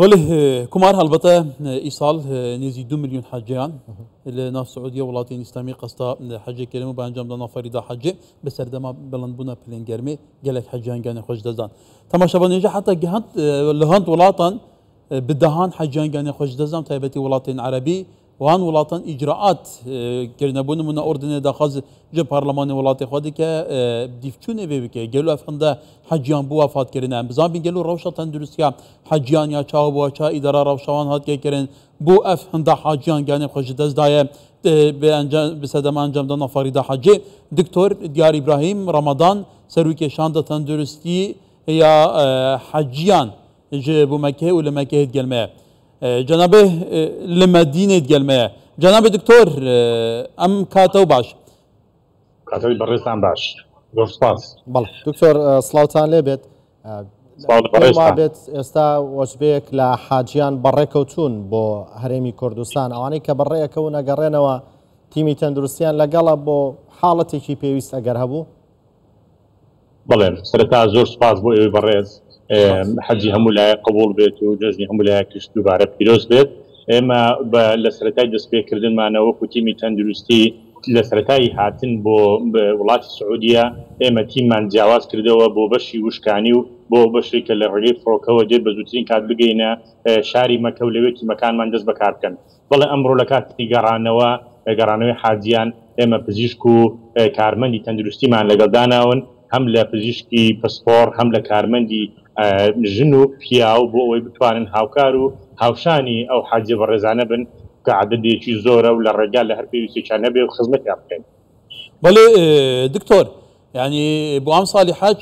بەڵێ کومار هەڵبەتە ئیساڵ نێزی 2 میلیۆن حەجیان لە ناو سعودیە وڵاتێن ئیسلامی قەستا حەجێ کردن و بە ئەنجامدانا فەریدا حەجێ بە سەردەما بڵندبوونا پلێن گەرمێ gelek حەجیان گیانێ خوەش دەست دان. تەماشاڤانێژە حتا گەهەند لە هەند وڵاتان bi dehan heciyan giyanê xwe ji dest dan taybetî welatên erebî wan welatan îcraat kirine bû nimûne Urdunê daxwaz ji parlemanê welatê xwe dike dîvçûnê vê bike gelo ev hinde heciyan bû wefat kirine em bizanbîn gelo rewşa tenduristiya heciyan ya çawa bû ça îdara rewşa wan hatiye kirin bû ev hinde haciyan giyanê xwe ji dest daye bi sedema encamdana Farîda Hacê Diktor Diyar İbrahim Ramadan Serokê Şanda Tenduristî ya Heciyan ji bo Mekkeyê û li Mekkeyê digelme ye. Cenabê li Medînê digelme ye. Cenabê Diktor em katew baş. کاتەوەی بەڕێزتان باش. زۆر سپاس. بەڵێ دکتۆر سڵاوتان لێ بێت. سڵاو لە بەڕێزتان. بێت ئێستا وەجبەیەک لە حاجیان بەڕێکەوتون بۆ هەرێمی کوردستان ئەوانەی کە بەڕێیەکەون ئەگەڕێنەوە تیمی تەندروستیان لەگەڵە بۆ حاڵەتێکی پێویست ئەگەر هەبوو؟ بەڵێ سەرەتا زۆر سوپاس بۆ ئێوەی بەڕێز حەجی هەموو لایەک قبوڵ بێت و جەژنی هەموو لایەکیش دووبارە پیرۆز بێت. ئێمە لە سەرەتای دەستپێکردنمانەوە وەکو تیمی تەندروستی لە سەرەتای هاتن بۆ وڵاتی سعودیە ئێمە تیممان جیاواز کردەوە بۆ بەشی وشکانی و بۆ بەشێک کە لە ڕێگەی فڕۆکەوە دێت بە زووترین کات بگەینە شاری مەکە و لەوێ تیمەکانمان دەست بەکار بکەن. بەڵێ ئەمڕۆ لە کاتی گەڕانەوە گەڕانەوەی حاجیان ئێمە پزیشک و کارمەندی تەندروستیمان لەگەڵ داناون هەم لە پزیشکی پسپۆڕ هەم لە کارمەندی ژن و پیاو بۆ ئەوەی بتوانن هاوکار و هاوشانی ئەو حاجیە بەڕێزانە بن کە عەدەدێکی زۆرە و لە ڕێگا لە هەر پێویستێکیان هەبێ و خزمەتیان بکەین. بەڵێ دکتۆر یانی بۆ ئەم ساڵی حەج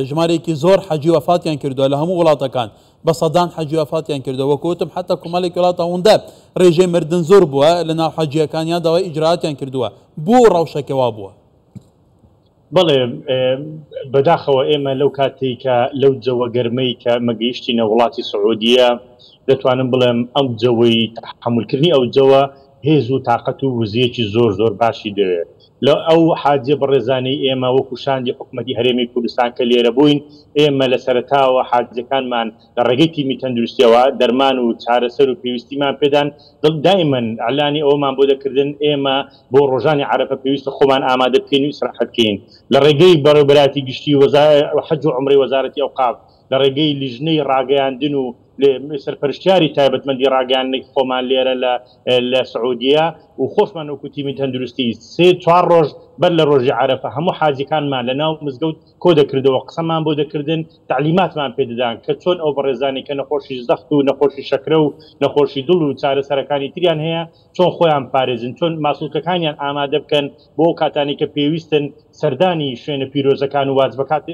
ژمارەیەکی زۆر حەجی وەفاتیان کردووە لە هەموو وڵاتەکان بە سەدان حەجی وەفاتیان کردووە وەکو وتم حتا کۆمەڵێک وڵات ئەوەندە ڕێژەی مردن زۆر بووە لە ناو حەجیەکانیان داوای ئیجراتیان کردووە بۆ ڕەوشەکە وا بووە؟ بەڵێ بەداخەوە ئێمە لەو کاتەی کە لەو جەوە گەرمەی کە مە گەیشتینە وڵاتی سعودیە دەتوانم بڵێم ئەم جەوەی تەحەمولکردنی ئەو جەوە هێز و تاقەت و وزەیەکی زۆر زۆر باشی دەوێت لە ئەو حاجیە بەڕێزانەی ئێمە وەکو شاندی حکومەتی هەرێمی کوردستان کە لێرە بووین ئێمە لە سەرەتاوە حاجیەکانمان لە ڕێگەی تیمی تەندروستیەوە دەرمان و چارەسەر و پێویستیمان پێدان دڵ دایمەن ئیعلانی ئەوەمان بۆ دەکردن ئێمە بۆ ڕۆژانی عەرەفە پێویستە خۆمان ئامادە بکەین و ئیسراحەت بکەین لە ڕێگەی بەڕێوەبەرایەتی گشتی حەج و عومرەی وەزارەتی ئەوقاف لە ڕێگەی لیژنەی ڕاگەیاندن و سەرپەرشتیاری تایبەتمەندی ڕاگەیاندنی خۆمان لێرە لە لە سعودیە و خۆشمان وەکو تیمی تەندروستی سێ چوار ڕۆژ بەر لە ڕۆژی عەرەفە هەموو حاجیەکانمان لە ناو مزگەوت کۆ دەکردەوە قسەمان بۆ دەکردن تەعلیماتمان پێ دەدان کە چۆن ئەو بەڕێزانەی کە نەخۆشی زەخت و نەخۆشی شەکرە و نەخۆشی دڵ و چارەسەرەکانی تریان هەیە چۆن خۆیان بپارێزن چۆن ماسولکەکانیان ئامادە بکەن بۆ ئەو کاتانەی کە پێویستن سەردانی شوێنە پیرۆزەکان و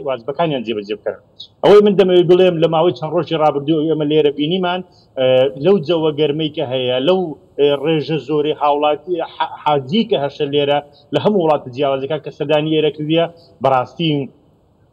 واجبەکانیان جێبەجێ بکەن. ئەوەی من دەمەوێت بڵێم لە ماوەی چەند ڕۆژی ڕابردوو ئێمە لێرە بینیمان لەو جەوە گەرمەی کە هەیە لەو ڕێژە زۆرەی هاوڵاتی حاجی کە هەشە لێرە لە هەموو وڵاتە جیاوازەکان کە سەردانی ئێرە کردیە بەڕاستی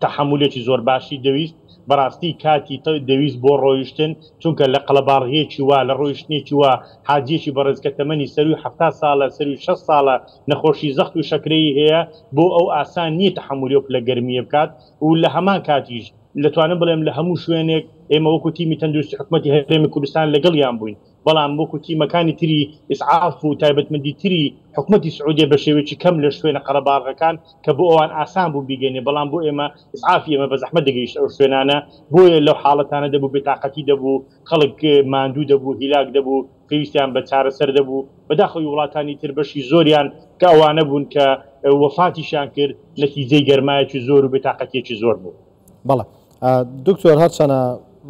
تەحەمولێکی زۆر باشی دەویست بەڕاستی کاتی دەویست بۆ ڕۆیشتن چونکە لە قەڵەباڵغیەکی وا لە ڕۆیشتنێکی وا حاجیەکی بەڕێز کە تەمەنی سەروی 70 ساڵە سەروی 60 ساڵە نەخۆشی زەخت و شەکرەی هەیە بۆ ئەو ئاسان نییە تەحەمولی ئەو پلە گەرمیە بکات و لە هەمان کاتیش دەتوانم بڵێم لە هەموو شوێنێک ئێمە وەکو تیمی تەندروستی حکومەتی هەرێمی کوردستان لەگەڵیان بووین بەڵام وەکو تیمەکانی تری ئیسعاف و تایبەتمەندی تری حکومەتی سعودیە بە شێوەیەکی کەم لە شوێنە قەرەباڵغەکان کە بۆ ئەوان ئاسان بوو بیگەینێ بەڵام بۆ ئێمە ئیسعافی ئێمە بە زەحمەت دەگەیشت ئەو شوێنانە بۆیە لەو حاڵەتانە دەبوو بێتاقەتی دەبوو خەڵک ماندوو دەبوو هیلاک دەبوو پێویستیان بە چارەسەر دەبوو بەداخەوەی وڵاتانی تر بەشی زۆریان کە ئەوانە بوون کە وەفاتیشیان کرد نەتیجەی گەرمایەکی زۆر و بێتاقەتیەکی زۆر بوو. بەڵێ دکتۆر هەرچەنە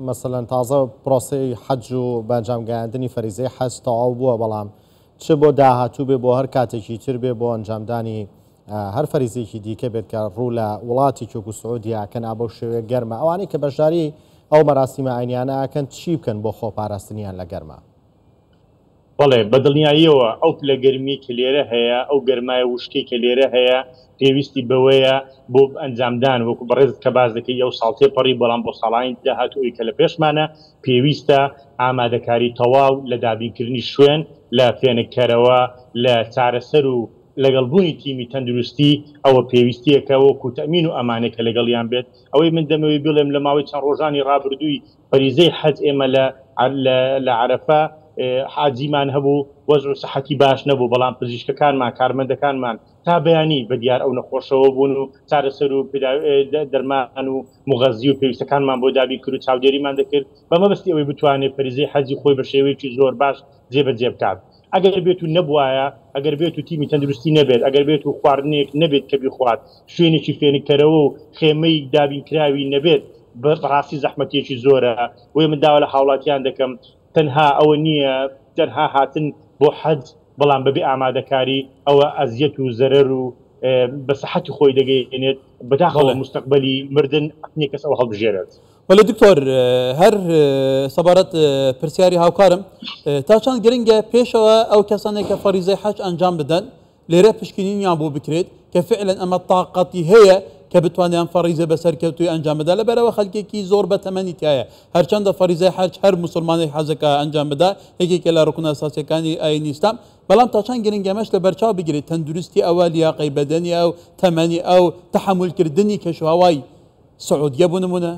مەسەلەن تازە پرۆسەی حەج و بەئەنجام گەیاندنی فەریزەی حەج تەواو بووە بەڵام چ بۆ داهاتوو بێ بۆ هەر کاتێکی تر بێ بۆ ئەنجامدانی هەر فەریزێکی دیکە بێت کە ڕوو لە وڵاتێکی وەکو سعودیا کە نابەو شێوەیە گەرمە ئەوانەی کە بەشداری ئەو مەراسیمە ئاینیانە ئەکەن چی بکەن بۆ خۆپاراستنیان لە گەرما؟ بەڵێ بەدڵنیاییەوە ئەو پلە گەرمیەی کە لێرە هەیە، ئەو گەرمایە وشکەی کە لێرە هەیە پێویستی بەوەیە بۆ ئەنجامدان وەکو بەڕێزت کە باس دەکەی ئەو ساڵ تێپەڕی بەڵام بۆ ساڵانی داهاتوو ئەوی کە لە پێشمانە پێویستە ئامادەکاری تەواو لە دابینکردنی شوێن لە فێنککەرەوە لە چارەسەر و. لەگەڵ بوونی تیمی تەندروستی ئەوە پێویستییەکە وەکو تەئمین و ئەمانێک کە لەگەڵیان بێت. ئەوەی من دەمەوێت بڵێم لە ماوەی چەند ڕۆژانی ڕابردووی فەریزەی حەج ئێمە لە لە عەرەفە حاجیمان هەبوو وەزع و سەحەتی باش نەبوو بەڵام پزیشکەکانمان کارمەندەکانمان تا بەیانی بە دیار ئەو نەخۆشەوە بوون و چارەسەر و دەرمان و موغەزی و پێویستەکانمان بۆ دابین کرد و چاودێریمان دەکرد بە مەبەستی ئەوەی بتوانێت فەریزەی حەجی خۆی بە شێوەیەکی زۆر باش جێبەجێ بکات. ئەگەر بێت و نەبوایە، ئەگەر بێت و تیمی تەندروستی نەبێت، ئەگەر بێت و خواردنێک نەبێت کە بیخوات، شوێنێکی فێنککەرەوە و خێمەی دابینکراوی نەبێت، بەڕاستی زەحمەتییەکی زۆرە. بۆیە من داوا لە هاوڵاتیان دەکەم، تەنها ئەوە نییە تەنها هاتن بۆ حەج، بەڵام بەبێ ئامادەکاری، ئەوە ئەزیەت و زەرەر و بە سەحەتی خۆی دەگەیەنێت، بەداخەوە موستەقبەلی مردن نییە کەس ئەوە هەڵبژێرێت. بەلێ دکتۆر هەر سەبارەت پرسیاری هاوکارم تا چەند گرنگە پێشەوە ئەو کەسانێک کە فەریزەی حەج ئەنجام بدەن لێرە پشکنینیان بۆ بکرێت کە فعلەن ئەمە تاقەتی هەیە کە بتوانێت ئەم فەریزە بە سەرکەوتووی ئەنجام بدا لەبەرەوە خەلکێکی زۆر بە تەمەنی تایە هەرچەندە فەریزەی حەج هەر موسڵمانێک حەزەکە ئەنجام بدا یەکێکە لە ڕوکنە ئەساسیەکانی ئایینی ئیسلام بەڵام تا چەند گرنگە ئەمەش لە بەرچاو بگرێت تەندروستی ئەوە لیاقەی بەدەنی ئەو تەمەنی ئەو تەحەمولکردنی کەشوهەوای سعودیە بۆ نمونە؟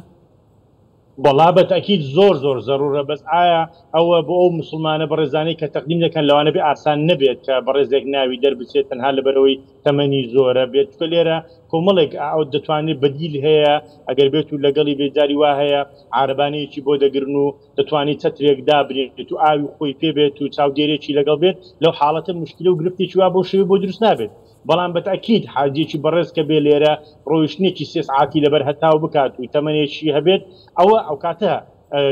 وەڵا بە تەئکید زۆر زۆر زەرورە بەس ئایا ئەوە بۆ ئەو موسڵمانە بەڕێزانەی کە تەقدیم دەکەن لەوانە بێ ئاسان نەبێت کە بەڕێزێک ناوی دەربچێت تەنها لەبەرئەوەی تەمەنی زۆرە بێت چونکە لێرە کۆمەڵێک ئەو دەتوانێت بەدیل هەیە ئەگەر بێت و لەگەڵی بێت جاری وا هەیە عارەبانەیەکی بۆ دەگرن و دەتوانێت چەترێک دابنێت و ئاوی خۆی پێ بێت و چاودێرێکی لەگەڵ بێت لەو حاڵەتە موشکیلە و گرفتێکی وا بەو شێوەیە بۆ دروست نابێت بەڵام بە تەئکید حاجیەکی بەڕێز کە بێ لێرە ڕۆیشتنێکی سێ سعاتی لەبەر هەتاو بکات و تەمەنێکی هەبێت ئەوە ئەوکاتە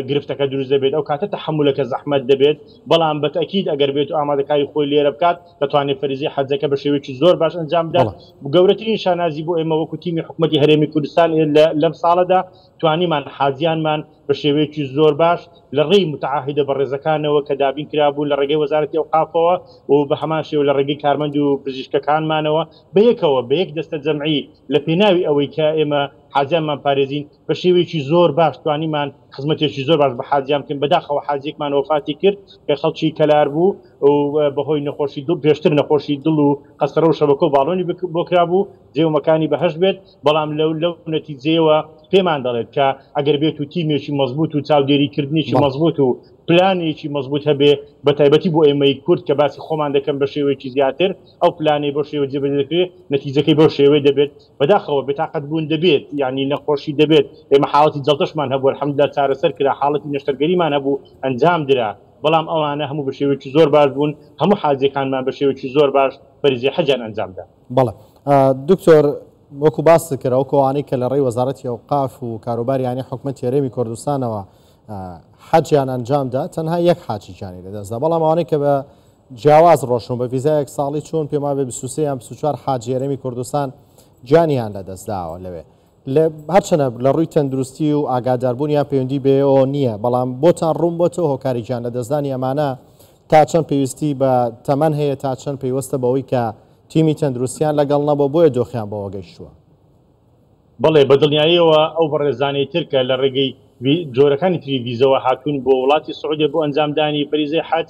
گرفتەکە دروست دەبێت ئەو کاتە تەحەمولەکە زەحمەت دەبێت بەڵام بە تەئکید ئەگەر بێت و ئامادەکاری خۆی لێرە بکات دەتوانێت فەریزەی حەجەکە بە شێوەیەکی زۆر باش ئەنجام بدات گەورەترین شانازی بۆ ئێمە وەکو تیمی حکومەتی هەرێمی کوردستان لەم ساڵەدا توانیمان حاجیانمان بە شێوەیەکی زۆر باش لە ڕێی متعاهیدە بەڕێزەکانەوە کە دابین کرابوون لە ڕێگەی وەزارەتی ئەوقافەوە و بە هەمان شێوە لە ڕێگەی کارمەند و پزیشکەکانمانەوە بەیەکەوە بە یەک دەستە جەمعی لە پێناوی ئەوەی کە ئێمە حاجیانمان پارێزین بە شێوەیەکی زۆر باش توانیمان خزمەتێکی زۆر باش بە حاجیان بکەین. بەداخەوە حاجیەکمان وەفاتی کرد کە خەڵکی کەلار بوو و بەهۆی نەخۆشی دڵ پێشتر نەخۆشی دڵ و قەستەرە و شەبەکە و باڵۆنی بۆ کرابوو جێ و مەکانی بەهەشت بێت، بەڵام لەو لەو نەتیجەیەوە پێمان دەڵێت کە ئەگەر بێت و تیمێکی مەزبوت و چاودێری کردنێکی مەزبوت و پلانێکی مەزبوت هەبێ بە تایبەتی بۆ ئێمەی کورد کە باسی خۆمان دەکەم بە شێوەیەکی زیاتر ئەو پلانەی بەو شێوە جێبەجێ دەکرێت نەتیجەکەی بەو شێوەیە دەبێت بەداخەوە بێتاقەت بوون دەبێت یانی نەخۆشی دەبێت ئێمە حاڵەتی جەڵتەشمان هەبوو الحمدللە چارەسەر کرا حاڵەتی نەشتەرگەریمان هەبوو ئەنجام درا بەڵام ئەوانە هەموو بە شێوەیەکی زۆر باش بوون هەموو حاجیەکانمان بە شێوەیەکی زۆر باش فەریزەی حەجیان ئەنجام دا. بەڵێ دکتۆر وەکو باست کرد ئەو کۆوانەی کە لە ڕێی وەزارەتی ئەوقاف و کاروباری یانی حکومەتی هەرێمی کوردستانەوە حەجیان ئەنجامدا تەنها یەک حاجی گیانی لەدەستدا بەڵام ئەوانەی کە بە جیاواز ڕۆشن بە ڤیزای یەک ساڵی چوون پێم وابێ 23 یان 24 حاجی هەرێمی کوردستان گیانیان لەدەستداوە لەوێ هەرچەنە لە ڕووی تەندروستی و ئاگاداربوونیان پەیوەندی بەیەوە نییە، بەڵام بۆتان ڕوون بۆتەوە هۆکاری گیان لەدەستدانی ئەمانە تا چەند پێویستی بە تەمەن هەیە، تا چەند پەیوەستە بەوەی کە تیمی تەندروستیان لەگەڵ نەبووە بۆیە دۆخیان بەوە گەیشتووە؟ بەڵێ بە دڵنیاییەوە ئەو بەڕێزانەی تر کە لە ڕێگەی جۆرەکانی تری ڤیزەوە هاتوون بۆ وڵاتی سعودیە بۆ ئەنجامدانی فەریزەی حەج،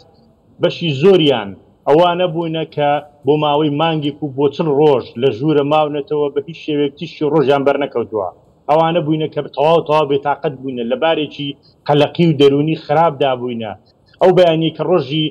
بەشی زۆریان ئەوانە بوونە کە بۆ ماوەی مانگێک و بۆ چل ڕۆژ لە ژوورە ماونەتەوە بە هیچ شێوەیەک تیشکی ڕۆژیان بەرنەکەوتووە، ئەوانە بووینە کە تەواو تەواو بێتاقەت بووینە، لە بارێکی قەلەقی و دەروونی خراپدا بووینە. ئەو بەیانیەی کە ڕۆژی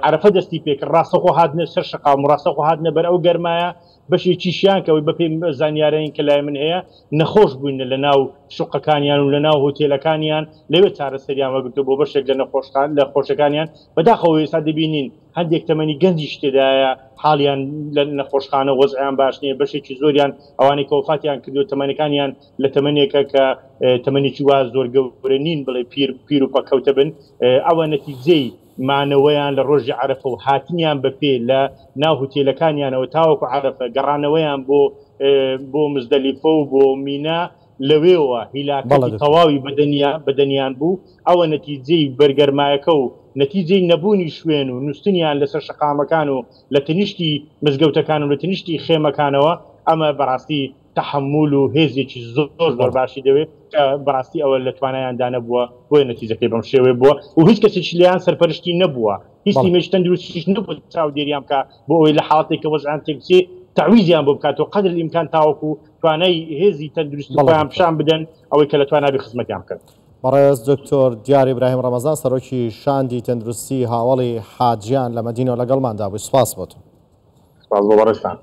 عەرەفە دەستی پێکرد ڕاستەوخۆ هاتنە سەر شەقام و ڕاستەوخۆ هاتنە بەر ئەو گەرمایە، بەشێکیشیان کە بەپێی زانیارەین کە لای من هەیە نەخۆش بووینە لە ناو شوقەکانیان و لە ناو هۆتێلەکانیان لەوێ چارەسەریان وەرگرتووە بۆ بەشێک لە نەخۆشخان لە خۆشەکانیان بەداخەوە ئێستا دەبینین هەندێک تەمەنی گەنجیش تێدایە حاڵیان لە نەخۆشخانە وەزعیان باش نییە بەشێکی زۆریان ئەوانەی کە وەفاتیان کردووە تەمەنەکانیان لە تەمەنێکە کە تەمەنێکی وا زۆر گەورە نین بڵێ پیر پیر و پەککەوتە بن ئەوە نەتیجەی مانەوەیان لە ڕۆژی عەرەفە و هاتنیان بە پێ لە ناو هوتێلەکانیانەوە تاوەکو عەرەفە، گەڕانەوەیان بۆ بۆ مزدەلیفە و بۆ مینا، لەوێوە هیلاکەتی تەواوی بەدەنیان بوو، ئەوە نەتیجەی بەرگەرمایەکە و نەتیجەی نەبوونی شوێن و نوستنیان لەسەر شەقامەکان و لە تەنیشتی مزگەوتەکان و لە تەنیشتی خێمەکانەوە، ئەمە بەڕاستی تەحەمول و هێزێکی زۆر زۆر باشی دەوێت کە بەڕاستی ئەوە لە توانایاندا نەبووە، بۆیە نەتیجەکەی بەم شێوەیە بووە و هیچ کەسێکی لێیان سەرپەرشتی نەبووە. هیچ تیمێکی تەندروستیش نەبوو چاودێریان بکا بۆ ئەوەی لە حاڵەتێک کە وەزعیان تێکبچێ تەعویزیان بۆ بکات و قەدر الامکان تاوەکو توانای هێزی تەندروستی خۆیان پیشان بدەن ئەوەی کە لە توانا بێ خزمەتیان بکەن. بەڕێز دکتۆر دیار ئیبراهیم ڕەمەزان سەرۆکی شاندی تەندروستی هاوەڵی حاجیان لە مەدینەوە لەگەڵماندا بووی، سوپاس بۆ تۆ. سوپاس بۆ بەڕێزتان.